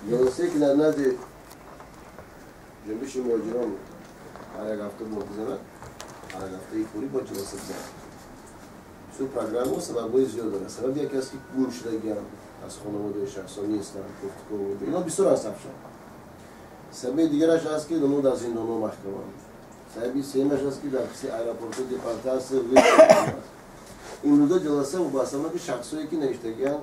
Ҷаласае ки дар назди ҷунбиши муҳоҷирон ҳар як ҳафта мегузарад, ҳар як ҳафтаи корӣ бояд ҷаласа гузарад. Бисёр программа сабабҳои зиёд дорад. Сабаби яке аст, ки гум шудагиам, аз хонаводаи шахсон нестанд, гуфтугӯ ино бисёр аст афшон. Сабаби дигараш аст, ки онҳо дар зиндонҳо маҳкаманд. Сабаби сеюмаш аст, ки дар қисми аэропортҳо депортатсия аст. Имрӯза ҷаласа вобаста ки шахсое ки навиштагианд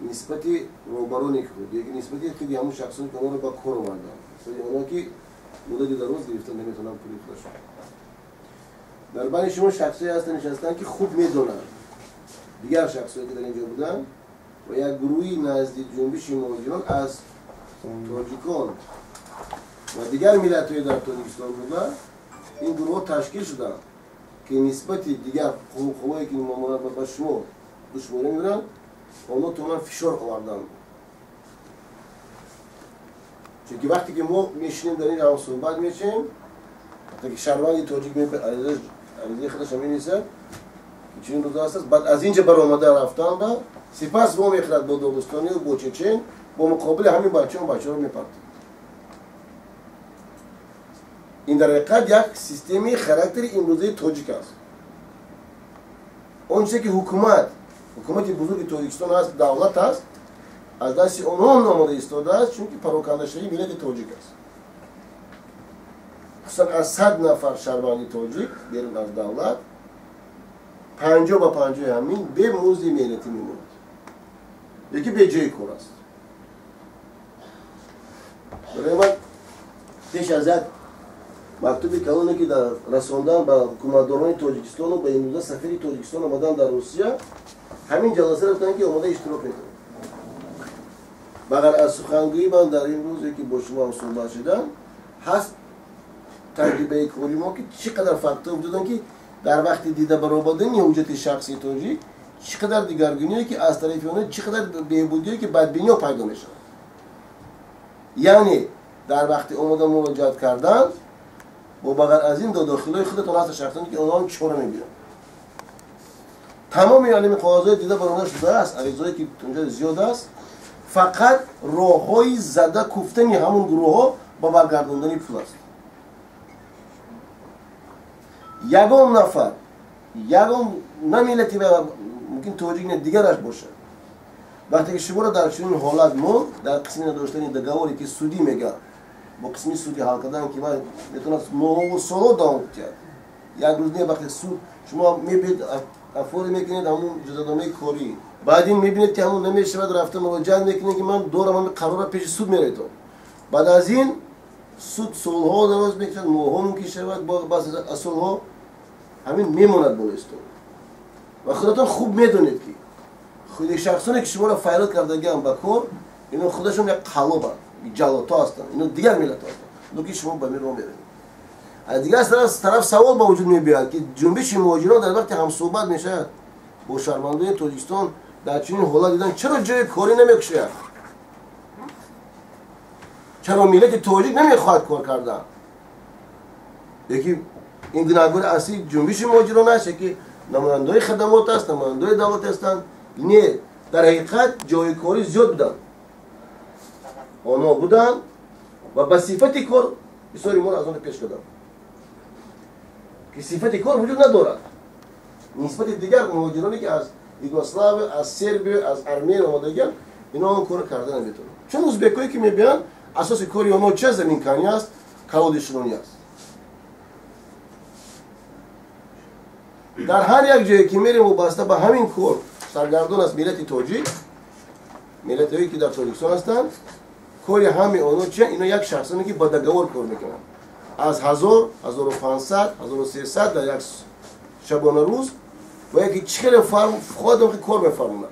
нисбати роҳбароне худ, яки нисбати худи ҳамун шахсоне ки онҳоро ба кор оварданд, нисбати онҳо ки муддати дароз гирифта наметавонанд пули худашон. Дар байни шумо шахсое ҳастанд нишастанд, ки хуб медонанд дигар шахсое ки дар ин ҷо буданд ва як гурӯҳи назди ҷунбиши муҳоҷирон аз тоҷикон ва дигар миллатҳои дар Тоҷикистон буда, ин гурӯҳҳо ташкил шуданд, ки нисбати дигар ҳуқуқҳое ки ба шумо душворӣ мебаранд, онҳо тавонанд фишор оварданд. Чунки вақте ки мо мешинем дар ин ҳамсӯҳбат мешавем, вақте ки шаҳрванди тоҷик аризаи худашро менависад, ки чунин рӯза аст, баъд аз ин ҷо баромада рафтан ба сипас во мехӯрад бо доғистонию бо чечен, бо муқобили ҳамин бачаҳо бачаҳоро мепартад. Ин дар ҳақиқат як системаи характери имрӯзаи тоҷик аст. Он чизе ки ҳукумати бузурги Тоҷикистон аст, давлат аст, аз дасти онҳо номода истодааст, чунки парокандашавии миллати тоҷик аст. Хусусан аз 100 нафар шаҳрванди тоҷик берун аз давлат 50 ба 50 ҳамин бемузди меҳнатӣ мемонад, яки беҷои кор аст. Барои ман пеш аз як мактуби калоне ки дар расондан ба ҳукуматдорони Тоҷикистону ба имрӯза сафири Тоҷикистон омадан дар Русия, ҳамин ҷаласа рафтанд, ки омода иштирок мекунанд. Ба ғайр аз сухангӯӣ ман дар ин рӯзе ки бо шумо ҳам суҳбат шудам, ҳаст таҷрибаи кори мо, ки чӣ қадар фактҳо вуҷуданд, ки дар вақти дида баромадани ҳуҷҷати шахси тоҷик чӣ қадар дигаргуние ки аз тарафи онҳо, чӣ қадар беҳбудие ки бадбиниҳо пайдо мешавад. Яъне дар вақти омода муроҷиат кардан бо бағайр аз ин додохилҳои худатон ҳаст шахсоне ки онҳо чора мебинанд. Тамоми алими қоғозҳои дида баромада шудааст, аризое ки унҷо зиёд аст, фақат роҳҳои зада куфтани ҳамун гурӯҳҳо ба баргардондани пул аст. Ягон нафар, ягон на миллати, мумкин тоҷик не, дигараш бошад, вақте ки шуморо дар чунин ҳолат монд, дар қисми надоштани договоре ки судӣ мегӯяд, бо қисми суди ҳал кардан, ки вай метавонад моҳову солҳо давом кунад, як рӯз не. Вақте суд шумо мебинед, афоре мекунед ҳамун иҷозатномаи корӣ, баъд ин мебинед, ки ҳамун намешавад, рафта муроҷиат мекунед, ки ман дорам ҳамин қарора, пеши суд меравед. Баъд аз ин суд солҳо дароз мекашад, моҳҳо мумкин шавад, баъзе аз солҳо ҳамин мемонад болои стол. Ва худатон хуб медонед, ки худи шахсоне ки шуморо файрод кардагиам ба кор, ино худашон як қалобанд, ҷаллото ҳастанд, ино дигар миллатҳо ҳастанд, но ки шумо ба мир ро меравед. Аз дигар тараф савол ба вуҷуд мебиёяд, ки ҷунбиши муҳоҷирон дар вақте ҳамсӯҳбат мешавад бо шаҳрвандони Тоҷикистон, дар чунин ҳолат дидан чаро ҷои корӣ намекушояд, чаро миллати тоҷик намехоҳад кор кардан? Яки ин гунаҳгори аслии ҷунбиши муҳоҷирон аст, яки намояндаҳои хадамот аст, намояндаҳои давлат ҳастанд? Не, дар ҳақиқат ҷои корӣ зиёд буданд, онҳо буданд ва ба сифати кор бисёри моро аз он пеш карданд, ки сифати кор вуҷуд надорад нисбати дигар муҳоҷироне, ки аз Югославия, аз Сербия, аз Армения омадагианд. Ино он корро карда наметавонанд, чун узбекое ки мебиёянд, асоси кори онҳо ча заминканӣ аст, калодишунонӣ аст. Дар ҳар як ҷое ки мерем, вобаста ба ҳамин кор саргардон аст миллати тоҷик. Миллатҳое ки дар Тоҷикистон ҳастанд, кори ҳамаи онҳо чи? Ино як шахсоне ки ба договор кор мекунанд, аз 1000, 1500, 1300 дар як шабона рӯз, ва яке чӣ хеле хоҳад кор мефармонад.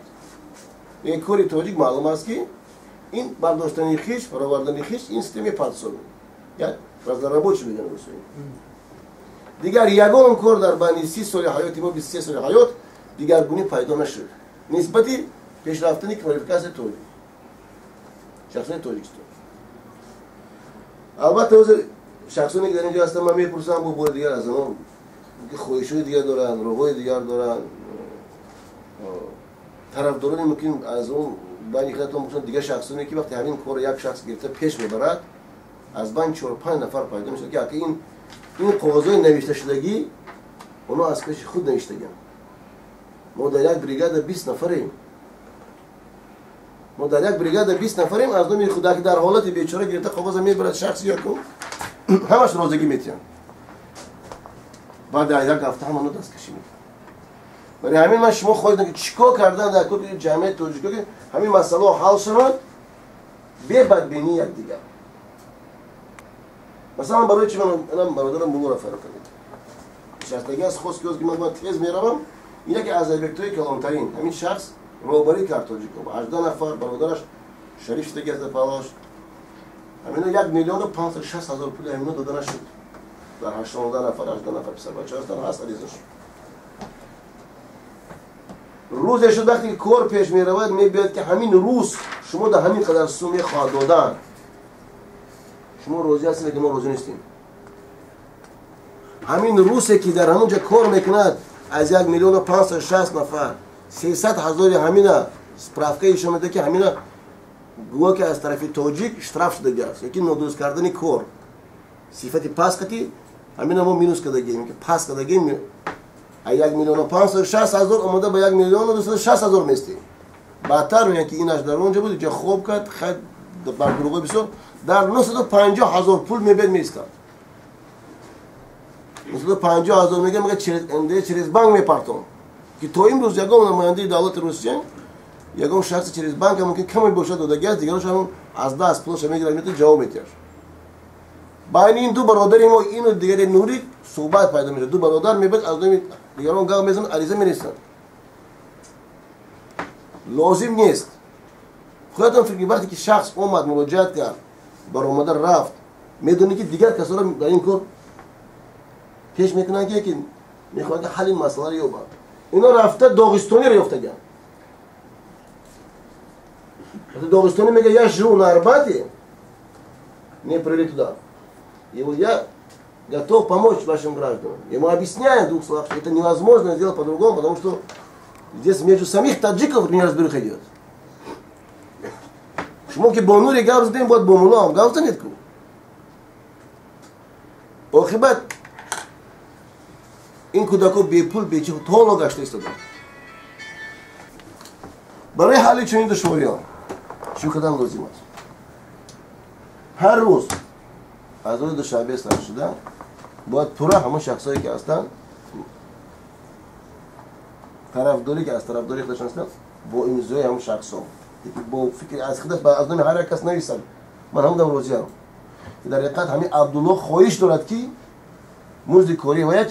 Ин кори тоҷик маълум аст, ки ин бардоштани хиш, баровардани хиш, ин системаи подсобӣ, як разнорабочий мегӯянд русои. Дигар ягон кор дар байни 30 соли ҳаёти мо, 23 соли ҳаёт дигаргунӣ пайдо нашуд нисбати пешрафтани квалификатсияи тоҷик, шахсони Тоҷикистон. Албатта, ҳозир шахсоне ки дар ин ҷо ҳастанд, ман мепурсам бо бори дигар аз онҳо, ки хоҳишҳои дигар доранд, роҳҳои дигар доранд, тарафдорони мумкин аз он Байни худатон бошад, дигар шахсоне ки вақте ҳамин корро як шахс гирифта пеш мебарад, аз байн 4-5 нафар пайдо мешавад, ки ака ин қоғозҳои навишташудагӣ онҳо аз пеши худ навиштагианд. Мо дар як бригада 20 нафарем. Мо дар як бригада 20 нафарем, аз номи худа ки дар ҳолати бечора гирифта қоғоза мебарад шахси якум, ҳамаш розигӣ метиҳанд. Баъд як ҳафта ҳамаро дасткашӣ мекунанд. Барои ҳамин ман шумо хоҳед ки чӣ кор кардан дар кори ҷамъияти тоҷико ки ҳамин масъалаҳо ҳал шавад бе бадбинии якдигар. Масалан, барои чӣ ман бародарам Муллоро фаро кардем? Нишастагӣ аст, хост ки ман бояд тез меравам. Ин яке аз объектҳои калонтарин. Ҳамин шахс роҳбарӣ кард тоҷико. 18 нафар бародараш Шариф шудаги аз палош. Ҳамино 1 560 000 пули ҳамино дода нашуд. Дар 18 нафар, 18 нафар писарбача ҳастанд, ҳаст аризаш. Рӯзе шуд вақте ки кор пеш меравад, мебиёд ки ҳамин рӯз шумо дар ҳамин қадар сум мехоҳад додан. Шумо розӣ ҳастед ки мо розӣ нестем. Ҳамин рӯсе ки дар ҳамон ҷо кор мекунад, аз 1 560 нафар 300 ҳазори ҳамина справка ишон медиҳад ки ҳамина гӯё ки аз тарафи тоҷик штраф шудагиаст, ёки нодуруст кардани кор сифати паст қати ҳамина мо минус кардагием, ки паст кардагием. 1 560 000 омода ба 1 260 000 местем. Баъдтар мегӯянд ки инаш дар он ҷо буд, ҷо хоб кард, хайр бар дурӯғҳои бисёр дар 950 000 пул мебед меистад. 950 000 мегӯяд, мегӯяд через НД, через банк мепартом. Ки то имрӯз ягон намояндаи давлати Русия, ягон шахси через банк мумкин каме бошад додагиаст, дигарош ҳамон аз даст пулаша мегирад, метавонад ҷавоб медиҳад. Байни ин ду бародари мо, ину дигари Нурик, суҳбат пайдо мешавад. Ду бародар мебиёд, аз номи дигарон гап мезананд, ариза менависанд. Лозим нест. Худатон фикр кунед, вақте ки шахс омад, муроҷиат кард, баромада рафт, медонед ки дигар касоро дар ин кор пеш мекунанд, ки мехоҳанд ки ҳалли масъаларо ёбанд. Ино рафта Доғистониро ёфтагианд. Доғистони мегӯяд, я живу на Арбате, не привели туда. И вот я готов помочь вашим гражданам. Ему объясняю в двух словах, что это невозможно сделать по-другому, потому что здесь между самих таджиков неразбериха идет. Шумо ки бо Нури гап задем, бояд бо Мулло ҳам гап занед ку. Оқибат ин кӯдако бепул, бечи толо гашта истоданд. Барои ҳалли чунин душвориҳо чӣ кардан лозим аст? Ҳар рӯз аз рӯзи душанбе сар шуда бояд пурра ҳамон шахсое ки ҳастанд, тарафдорӣ ки аз тарафдории худашон ҳастанд, бо имзои ҳамон шахсҳо, бо фикри аз худаш, аз номи ҳар як кас нависанд. Ман ҳамудам розиам. Дар ҳақиқат ҳамин Абдулло хоҳиш дорад ки музди кории ваяч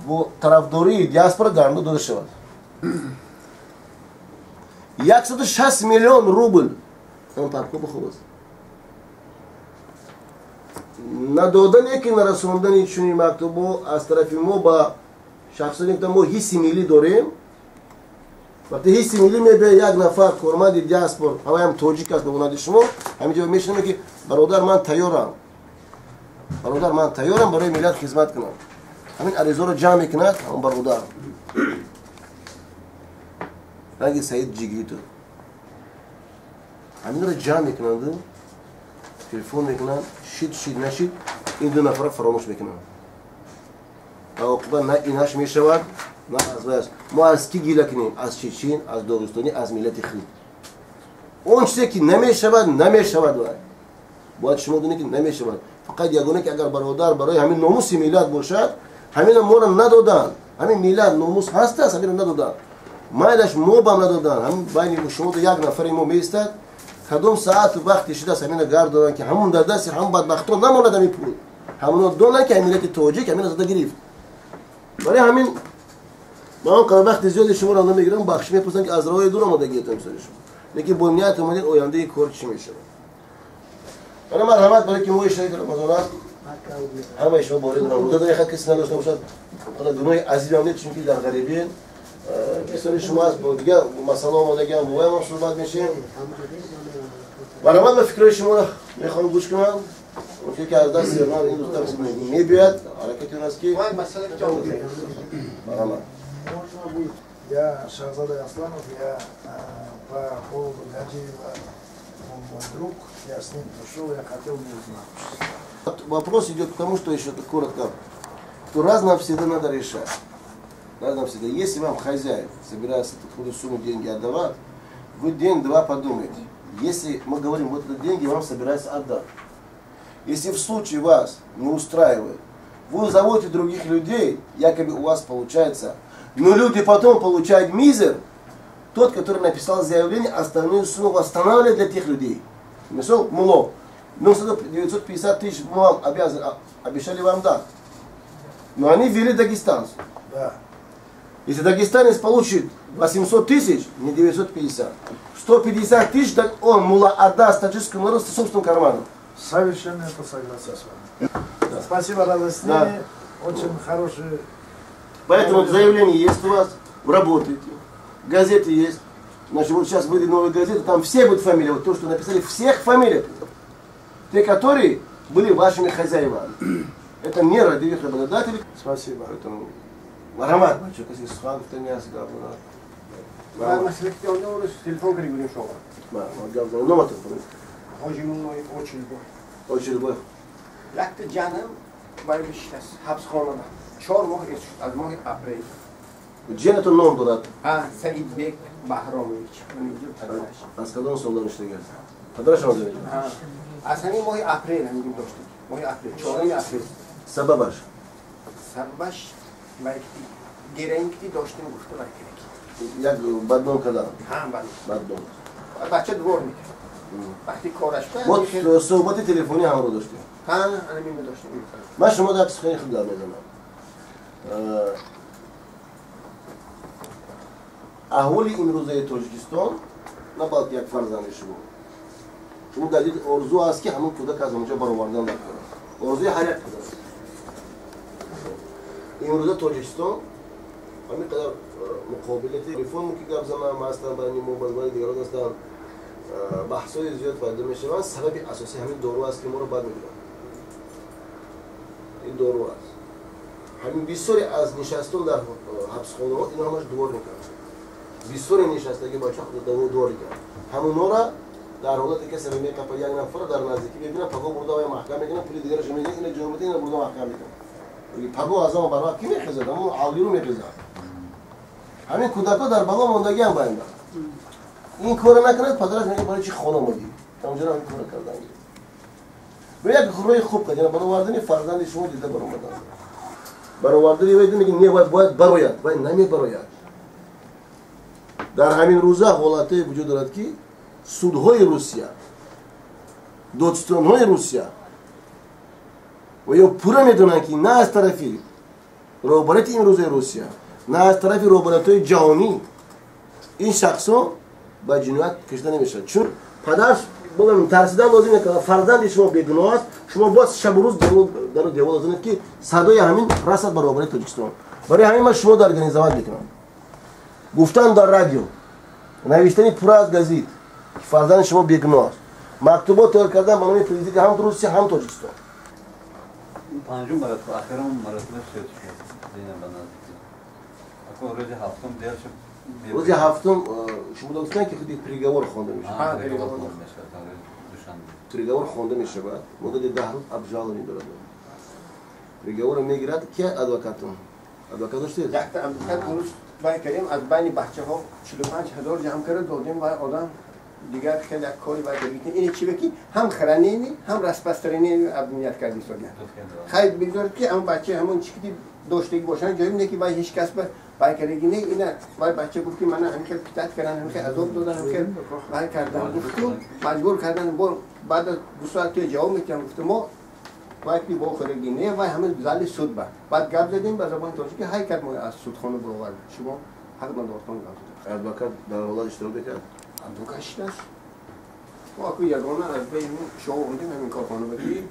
бо тарафдории диаспора гарантор дода шавад. 160 миллион рубл он папка бихоб аст. Надодане ки нарасондани чунин мактубҳо аз тарафи мо ба шахсоне ки мо ҳисси миллӣ дорем. Вақте ҳисси миллӣ мебиёяд, як нафар корманди диаспор, ҳаваям тоҷик аст ба монанди шумо, ҳамин ҷо мешунавем ки бародар ман тайёрам, бародар ман тайёрам барои миллат хизмат кунам. Ҳамин аризаро ҷамъ мекунад ҳамон бародар ранги Саид Ҷигиту, ҳаминро ҷамъ мекунанду телефон мекунанд, шид шид нашид, ин ду нафарро фаромӯш мекунанд. Ва оқибат на инаш мешавад, на аз вай аст. Мо аз кӣ гила кунем? Аз чечин, аз доғистонӣ, аз миллати худ. Он чизе ки намешавад, намешавад вай. Бояд шумо донед ки намешавад. Фақат ягона ки агар бародар барои ҳамин номуси миллат бошад, ҳаминро моро надоданд. Ҳамин миллат номус ҳаст аст, ҳаминро надоданд. Майлаш мо бам надоданд. Ҳамин байни шумо як нафари мо меистад, кадом саату вақте шудааст ҳаминро гардонанд ки ҳамон дар дасти ҳамон бадбахтон намонад ҳамин пул. Ҳамоно донанд ки миллати тоҷик ҳаминро зада гирифт. Барои ҳамин ман он қадар вақти зиёде шуморо намегирам, бахшиш мепурсам ки аз роҳи дур омадагиятон мисоли шумо. Лекин бо ният омадед, ояндаи кор чӣ мешавад. Ана марҳамат, барои ки моҳи шарифи Рамазон аст, ҳамаи шумо борид дорам. Рӯза доред, касе надошта бошад, қадар гуноҳи азимам нест, чунки дар ғарибӣ мисоли шумо аст, бо дигар масъала омадагиам, бо ваям суҳбат мешем. Марҳамат, ман фикрҳои шуморо мехоҳам гӯш кунам. Мумкин ки аз дасти ман ин духтар мебиёяд, ҳаракати он аст ки марҳамат. Я Шахзада Асланов, я По поводу Гаджиева, он мой друг, я с ним пришел, я хотел бы узнать. Вопрос идет к тому, что еще коротко, что раз нам всегда надо решать. Раз нам всегда. Если вам хозяин собирается такую сумму деньги отдавать, вы день-два подумайте. Если мы говорим, вот это деньги вам собирается отдать. Если в случае вас не устраивает, вы заводите других людей, якобы у вас получается, но люди потом получают мизер, тот, который написал заявление, остальную сумму восстанавливает для тех людей. Мисол, муло. Ну, 950 тысяч мы вам обязаны, обещали вам дать. Но они ввели дагестанцу. Да. Если дагестанец получит 800 тысяч, не 950, 150 тысяч, так он мула отдаст таджикскому народу с собственным карманом. Совершенно это согласен с вами. Да. Спасибо за разъяснение. Да. Очень хороший. Поэтому заявление есть у вас, вы работаете. Газеты есть. Значит, вот сейчас выйдет новая газета, там все будут фамилии. Вот то, что написали, всех фамилий. Те, которые были вашими хозяевами. Это не родивых работодателей. Спасибо. Поэтому Аромат. Телефон кардем шумо. Очилбой. Якта ҷанам вай бишитаст ҳабсхонада. 4 моҳ аз моҳи апрел. Ҷанатон ном дорад? Саидбек Баҳромович. Аз кадом сол донишдагар? Падараш ном дорад? Аз ҳамин моҳи апрел ҳамин доштем. Моҳи апрел, 4 апрел. Сабабаш? Сабабаш вай героин ки доштем гуфта вай керек. Як бадном кардан? Ҳа, бадном. Бадном. Бача двор мекард. Вақти кораш вот суҳбати телефонӣ ҳамро доштем. Ҳа, ҳамин доштем. Ман шумо дар сухани худ гап мезанам. Аҳволи имрӯзаи Тоҷикистон на балки як фарзанди шумо. Шумо дар дид орзу аст, ки ҳамон кӯдак аз онҷо баровардан дар кор аст. Орзуи ҳар як кӯдак аст. Имрӯза Тоҷикистон ҳамин қадар муқобилияти реформе ки гап занам ҳастанд, байни мо байни дигарон ҳастанд, баҳсҳои зиёд пайдо мешаванд. Сабаби асосӣ ҳамин дору аст, ки моро бад мекунад. Ин дору аст. Ҳамин бисёре аз нишастон дар ҳабсхонаҳо ино ҳамаш двор мекунанд. Бисёре нишастаги бача двор мекунанд. Ҳамонҳоро дар ҳолате касе меқапад як нафарро дар наздикӣ мебинад, паго бурда вай маҳкам мекунад, пули дигарашро медиҳад, ина ҷо медиҳад, ина бурда маҳкам мекунад. Паго аз он барвақт ки мехезад? Ҳамон авлиро мехезад. Ҳамин кӯдакҳо дар бало мондагиам байнда. Ин корро накунад, падараш мегӯяд, барои чи хона омадӣ? Онҷоро ҳамин корро кардан. Бо як роҳи хуб кард, яъне баровардани фарзанди шумо дида баромадан. Баровардани вай мегӯяд, не, вай бояд барояд, вай намебарояд. Дар ҳамин рӯза ҳолатое вуҷуд дорад, ки судҳои Русия, додстонҳои Русия ва ё пурра медонанд, ки на аз тарафи роҳбарияти имрӯзаи Русия, на аз тарафи роҳбариятҳои ҷаҳонӣ ин шахсҳо ба ҷиноят кашида намешавад. Чун падар тарсидан лозим накард, фарзанди шумо бегуноҳ аст, шумо боз шабу рӯз дару девол занед, ки садои ҳамин расад ба роҳбарияти Тоҷикистон. Барои ҳамин ман шумо организоват мекунам. Гуфтан дар радио, навиштани пурра аз газет, ки фарзанди шумо бегуноҳ аст, мактубот тайёр кардан ба номи президенти ҳам Русия, ҳам Тоҷикистон. Панҷум маротиба, охирон маротиба шуд Зейнаб наздикӣ. Ако рӯзи ҳафтум дер шуд. Рӯзи ҳафтум шумо гуфтанд, ки худи приговор хонда мешавад. Приговор хонда мешавад. Муддати 10 рӯз обжалование дорад. Приговорро мегирад ки адвокатон. Адвокат доштед? Якта адвокат он рӯз вай кардем, аз байни бачаҳо 45 ҳазор ҷамъ карда додем, вай одам дигар хеле як кори вай гирифтем. Ин чи ки ҳам хранение, ҳам распространение обвинять карди истодиям. Хай бигзоред, ки ҳамон бача ҳамон чи ки доштагӣ бошанд, ҷоиб не, ки вай ҳеҷ кас ба вай кардаги не. Ина вай бача гуфт, ки мана ҳамин хел пытать кардан, ҳамин хел азоб додан, ҳамин хел вай кардан гуфту, маҷбур кардан. Бо баъд аз 2 соат туя ҷавоб метиҳам гуфту, мо вай ки вохӯраги не, вай ҳама зали суд ба баъд гап задем ба забони тоҷикӣ, ҳай кард, мо аз судхона баровард, шумо ҳақ надортон гап задем. Адвокат дар ҳолат иштирок мекард? Адвокат шидааст. Мо аку ягона аз байн шоҳ омдем ҳамин корхона ба ки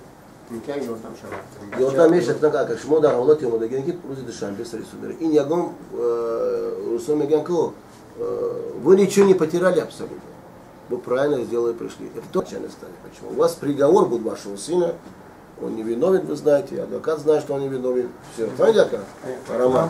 мумкин ёрдам шавад. Ёрдам мешавад, ака шумо дар ҳолати омодагӣ, ки рӯзи душанбе сари суд меравед. Ин ягон русо мегӯянд, ки вы ничего не потеряли абсолютно. Вы правильно сделали, пришли. Это точно стали. Почему? У вас приговор будет вашего сына. Он не виновен, вы знаете, адвокат знает, что он не виновен. Все, поняли, ака? Роман.